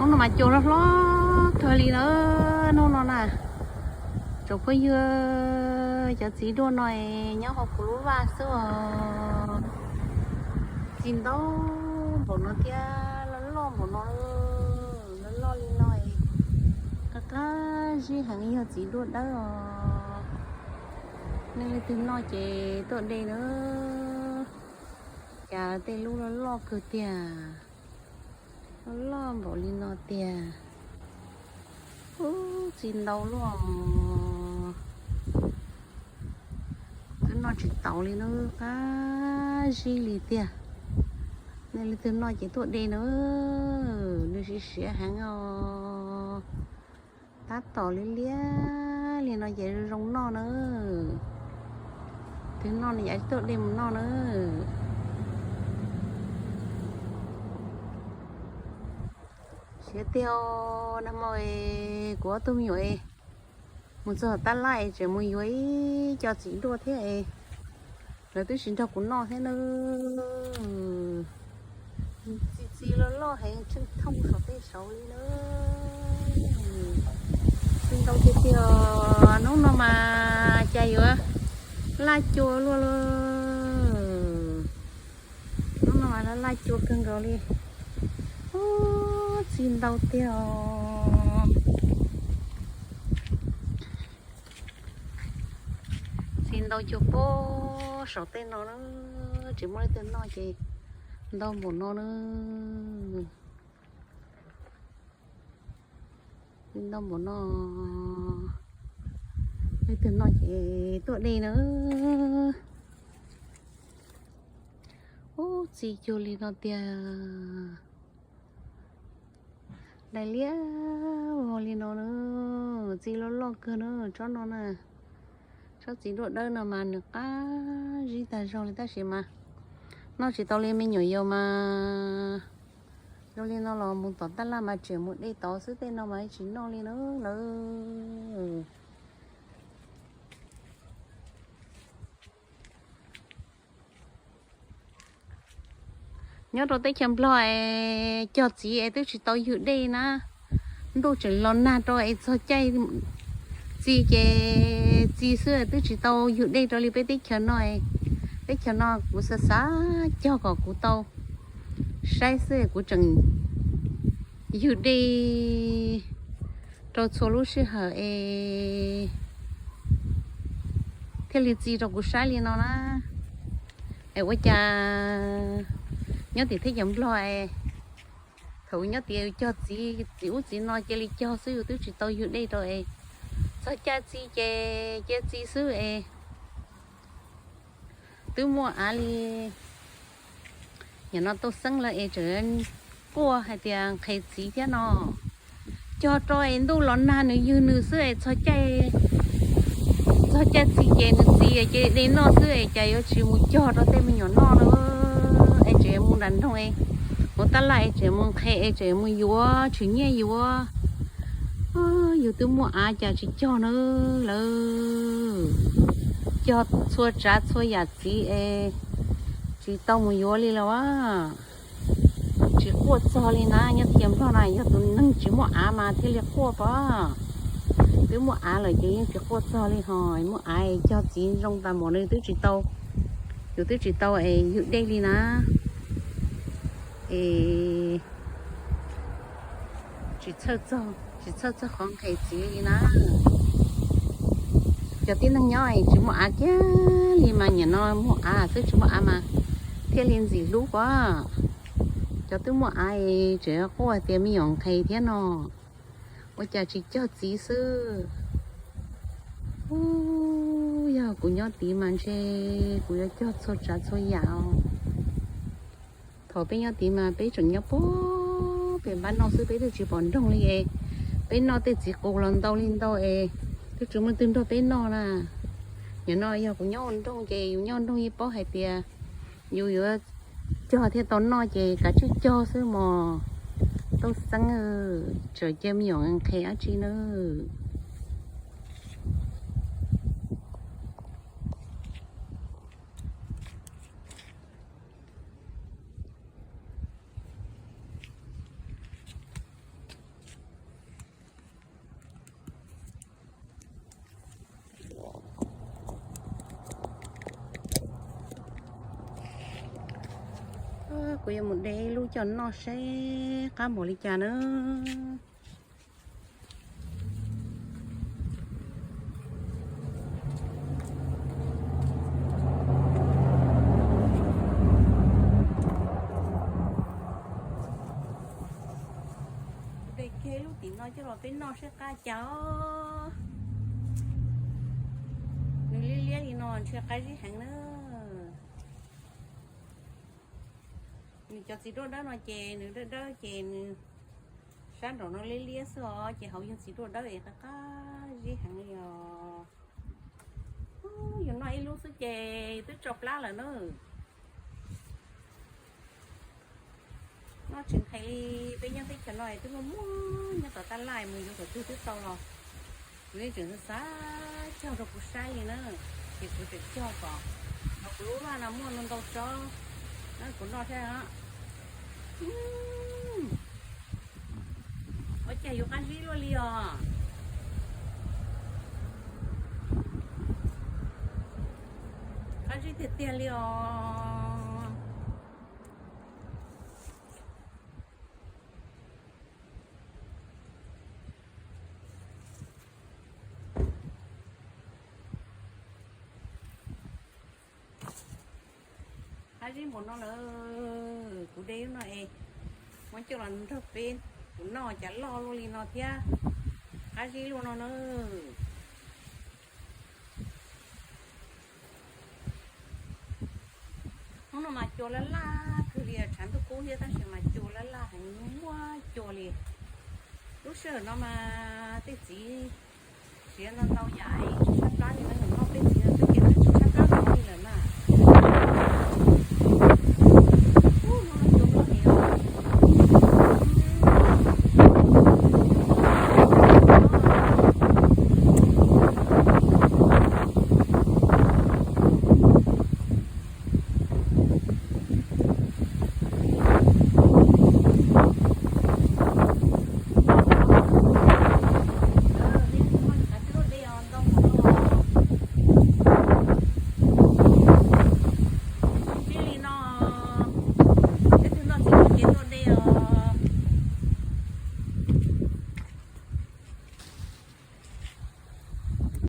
Hnub no mas cua hlob hlob kawg li lawm hnub no na. Tsoom phooj ywg, cov txiv duaj no es nyob hauv kuv lub vaj xwb os. Txiv ntau npaum no thiab loj loj npaum no, loj loj li no es qab qab zib heev, yog txiv duaj dawb os. Nej leej twg noj ces tuaj de na. Cas tej lub loj loj kawg tiag, loj loj npaum li no tiag. Ub, txiv ntau luaj. Twb noj tsis tau li na, qab zib li tiag. Nej leej twg noj ces tuaj de na, nws siav siav heev os. Tab tom liab liab li no ces zoo noj na. Twg noj no yav tuaj de mus noj na. Siav tiag, nag hmo es kuv ob tug me nyuam es mus txog tab laj es tseem mus yuav ib co txiv duaj thiab es lawv twb tsis nrog kuv noj thiab na. Txiv txiv loj loj heev, tsheej thooj saum tej saud li na. Txiv ntau tiag tiag, hnub no mas cas yuav laj cua luaj lawm. Hnub no mas laj cua kawg nkaus li. Ub, txiv ntau tiag os. Txiv ntau cuag pob saum tej no na, tsis muaj leej twg noj ces ntau npaum no na. Ntau npaum no, leej twg noj ces tuaj de na. Ub, txiv cuag li no tiag. Dais liab vog li no na, txiv loj loj kawg na, tsob no na. Tsob txiv duaj dawb no mas nws qab zib tag zog li tab sis mas noj tsis tau li me nyuam yaus mas. Zoo li no los mus tom tab laj mas tseem mus de tod xwb, tej no mas tsis noj li na lawm. Nyob rau teb chaws Nplog es cog txiv es twb tsis tau ywg dej na. Ntuj tseem los nag rau es txog caij txi ces txi xwb, twb tsis tau ywg dej rau li peb teb chaws no. Teb chaws no kuv xav xav cog kom kuv tau saib xwb, kuv tseem ywg dej rau txhua lub sij hawm es thiaj li txi rau kuv saib li no na. Es ua cas nyob tim teb chaws Nplog es thaum nyob tid cog txiv, txiv ub txiv no cia li cog xwb, yus twb tsis tau ywg dej rau es txog caij txi ces cia txi xwb es twb muaj av li. Nim no Tooj Xeeb lawv es tseem quaj hais tias nqhis txiv thiab no. Cog rau es ntuj los nag nws ywg nws xwb es txog caij, txog caij txi ces nws txiv cia li de noj xwb es cas yuav tsis mus cog rau tej me nyuam noj na. Es tseem mus nram nroog es, mus tab laj es tseem mus nqhis es tseem mus yuav tshwm nyiaj yuav. Yus twb muaj av cas tsis cog na lawm. Cog txhua tsav txhua yam txiv es tsis tau mus yuav li los as. Tsis quaj txog li na, nyob tias Nplog na yog tus neeg tsis muaj av mas thiaj li quaj pom. Twb muaj av lawm ces yeej tsis quaj txog li ho. Muaj av cog txiv zoo tas mus nws twb tsis tau, yus twb tsis tau es ywg dej li na. Es tsis txhawj txog, tsis txhawj txog qhov nqhis txiv li na. Cov tib neeg nyob tsis muaj av kiag li mas nim no muaj av xwb, tsis muaj av mas thiaj li ntxim hlub pom. Cov twb muaj av tseem quaj tias me nyuam nqhis thiab no, ua cas tsis cog txiv xwb. Ub, yog kuv nyob tid mas ntshe kuv yuav cog txhua tsav txhua yam os. Thaum peb nyob tid mas peb tseem nyob puag pem npab noj xwb, peb twb tsis pom nroog li es peb noj tej txiv qus los ntau li ntau es twb tsis muaj leej twg nrog peb noj na. Nim no yog kuv nyob ua nroog ces yus nyob nroog yeej paub hais tias yus yuav cog thiaj tau noj ces kav tsij cog xwb mog. Tooj Xeeb, tseem cia me nyuam nqhis dab tsi na. Kuv yuav mus de ib lub coj noj seb qab npaum li cas na. De kiag lub tim no coj los peb noj seb qab cas os. Nws liab liab li no ntshe qab zib heev na. Nws cov txiv duaj dawb no ces nws dawb dawb ces nws sab nraum no liab liab xwb os, ces hauv yog txiv duaj dawb es qab qab zib heev li os. Yus noj ib lub xwb ces twb tso plab lawm na. Noj tsis nqhis li, peb nyob teb chaws no twb muaj muaj nyob tom taj laj mus yuav kom twg twb tau los. Kuv yeej tseem xav xav cog rau kuv saib li na, ces kuv tseem cog kom, no kuv lub vaj no muaj ntau ntau tsob na, kuv noj thiab. Ua cas yuav qab zib luaj li os. Qab zib tiag tiag li os. Qab zib npaum no lawm, kuv de lub no es muab coj los nrog peb, kuv noj cas loj luaj li no thiab, qab zib luaj no na. Hnub no mas cua laj laj kawg li, tshav ntuj kub thiab tab sis mas cua laj laj heev, muaj cua li. Lub sij hawm no mas tej txiv siav ntau ntau yam sab plab li na.